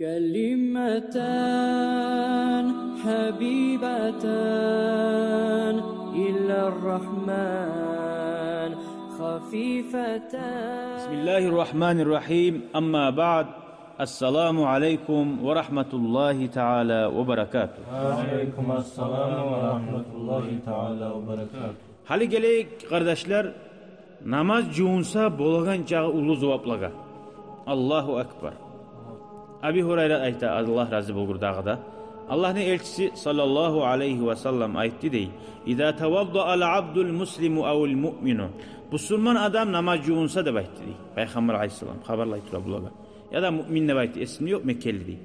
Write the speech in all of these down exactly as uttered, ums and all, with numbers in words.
كلمتان حبيبتان إلى الرحمن خفيفتان. بسم الله الرحمن الرحيم. أما بعد. السلام عليكم ورحمة الله تعالى وبركاته. وعليكم السلام ورحمة الله تعالى وبركاته. Гьали гелейик, къардашлар, намаз жувунса болагъан чакъы уллу зуваплагъа. Аллагьу акбар. Аби Гьурайра айта, Аллагь рази болгъур дагъы да. Аллагьны элчиси саллаллагьу алайгьи ва саллам айтды дей: «Иза таваддаа ал-абдул муслиму авил муъмину». Бусурман адам намаз жувунса деп айтды дей Пайхаммар алайгьиссалам, хабарлай тура булагъа. Яда муъмин деп айтды, эсимде ёкъ, меккелиди.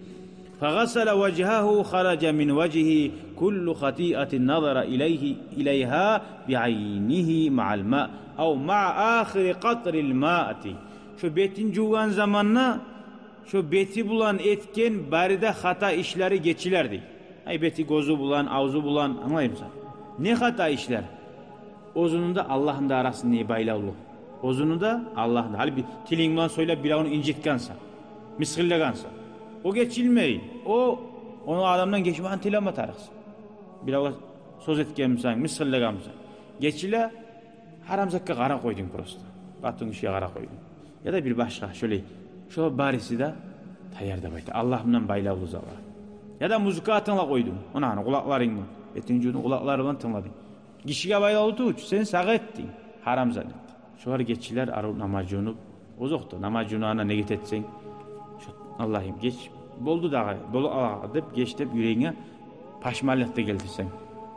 «Фагъасала важгьагьу хаража мин важгьигьи куллу хатиатин назара илайгьи, илайгьа биайнигьи маал ма, ав маа ахири къатрил маати». Шо бетин жувгъан заманда шо бети булан этген бары да хата ишлери гечилер дей. Ай, бети, гёзю булан, авзу булан, англаймысан? Не хата ишлер? Оьзюню де, Аллагьны да арасында байлавлу. Оьзюню де, Аллагьны да. Гьали бир тилинг булан сёйлеп биревню инжитгенсен, мысгъыллагъансан. О гечилмей. О, ону адамдан гечмегин тилеме тарыкъсан. Биревге сёз этгенмисен, мысгъыллагъанмысан, гечиле. Гьарам затгъа къарап къойдунг просто. Къатын гишиге къарап къойдунг. Яда бир башгъа, шолай. Шо бариси де таяр деп айта. Аллагь булан байлавлу затлар. Яда музыка тынглап къойдунг. Муна, муна къулакъларынг булан. Этинг жувдунг, къулакълар булан тынгладынг. Гишиге байлавлу тюгюл чю, сен сагъа этдинг. Гьарам зат этдинг. Шолар гечилер, арив намаз жувунуп. Озокъда, намаз жувунагъанда негет этсенг, шо, Аллагьым, геч, болду дагъы, болуп къалгъан деп, геч деп юрегинге пашманлыкъ да гелтирсенг.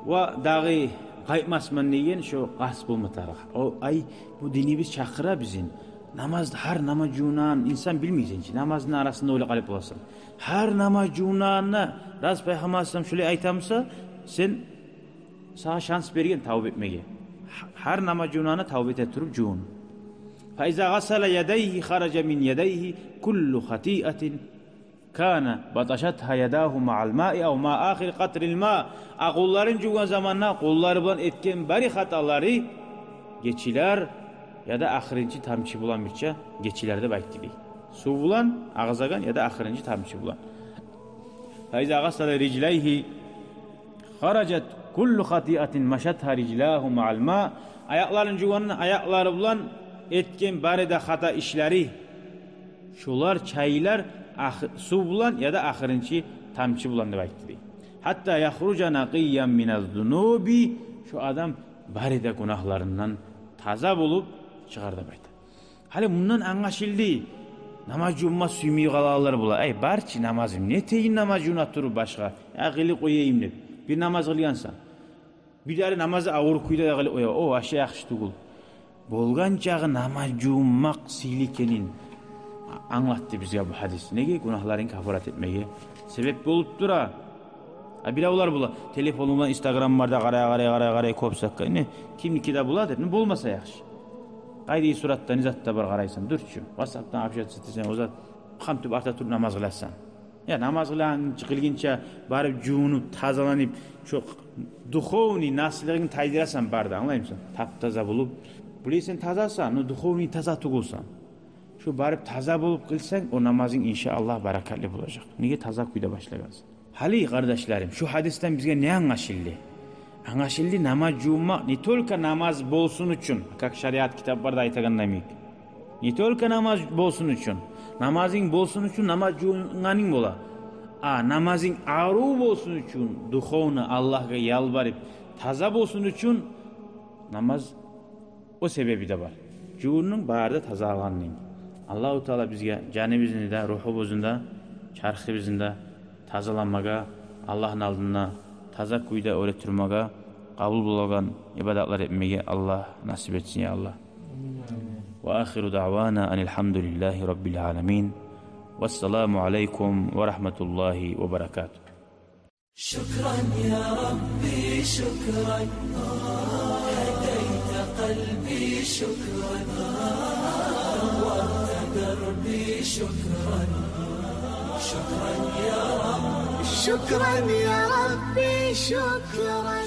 Ва дагъы къайтмасман деген шо къаст болма тарыкъ. О, ай, бу динибиз чакъыра бизин. Намаз, гьар намаз жувунагъан инсан, билмейсен чи, намазны арасында ойлап къалып боласан. Гьар намаз жувунагъанда, раз Пайхаммар алайгьиссалам шолай айтамыса, сен, сагъа шанс берген тавба этмеге. Гьар намаз жувунагъанда тавба эте туруп жувун. «Фаиза гъасала ядайгьи хаража мин ядайгьи куллу хатиатин кана баташатгьа ядагьу маал маи ав маа ахири къатрил ма». А къолларын жувгъан заманда къоллары булан этген бары хаталары гечилер, яда ахырынчы тамчы булан бирче гечилер деп айтды дей. Сув булан агъызагъан яда ахырынчы тамчы булан. «Фаиза гъасала рижилайгьи харажат куллу хатиатин машатгьа рижилагьу маал ма». Аякъларын жувгъанда, аякълары булан этген бары да хата ишлери, шолар чайылар ах-, сув булан яда ахырынчы тамчы булан деп айтды дей. «Гьатта яхружа накъиян миназ зунуби». Шо адам бары да гюнагьларындан таза болуп чыгъар деп айта. Гьали мундан англашылды, намаз жувунма сюймей къалагъанлар бола. Ай, бар чы намазым, не этейим намаз жувуна туруп башгъа, я къылып къояйым деп. Бир намаз къылгъансан, бир дагъы намазы авур кюйде де къылып къоя. О, аша яхшы тюгюл. Болгъан чакъы намаз жувунмакъ сыйлы экенин англатды бизге бу гьадис. Неге? Гюнагьларын кафарат этмеге себеп болуп тура. А биревлер бола, телефону булан Инстаграмларда къарай, къарай, къарай, къарай, кёп сагьат. Не, кимники де бола деп, не болмаса яхшы. Къайда суратда, не затда бар къарайсан, дюр чю. Ватсаптан общаться этесен, о зат, къам тюп арта туруп намаз къыласан. Я намаз къылгъан, къылгъынча барып жувунуп, тазаланып, шо духовный наслыгъынгны тайдырасан бары да, англаймысан? Тап-таза болуп. Билесен, тазасан, но духовный таза тюгюлсен. Шо барып таза болуп къылсанг, о намазынг, иншааллагь, баракатлы болажакъ. Неге? Таза кюйде башлагъансан. Гьали, къардашларым, шу гьадисден бизге не англашылды? Англашылды, намаз жувунмакъ не только намаз болсун учун, как шариат китапларда айтагъанда йимик. Не только намаз болсун учун. Намазынг болсун учун намаз жувунгъанынг бола. А намазынг арив болсун учун, духовно Аллагьгъа ялбарып, таза болсун учун намаз о себеби де бар. Жувунуп бары да таза алгъанынг. Аллагьу Таала бизге жаныбызны да, ругьубузну да, чархыбызны да тазаланмагъа, Аллагьны алдында таза кюйде оьре турмагъа, къабул болагъан ибадатлар этмеге Аллагь насип этсин, я Аллагь. Ва ахиру даъвана анил гьамдулиллагьи раббил аламин. Вассаламу алайкум ва рагьматуллагьи ва баракатугь. شكرا يا ربي، شكرا. هديت قلبي، شكرا. نورت دربي، شكرا. شكرا يا رب. شكرا يا ربي، شكرا.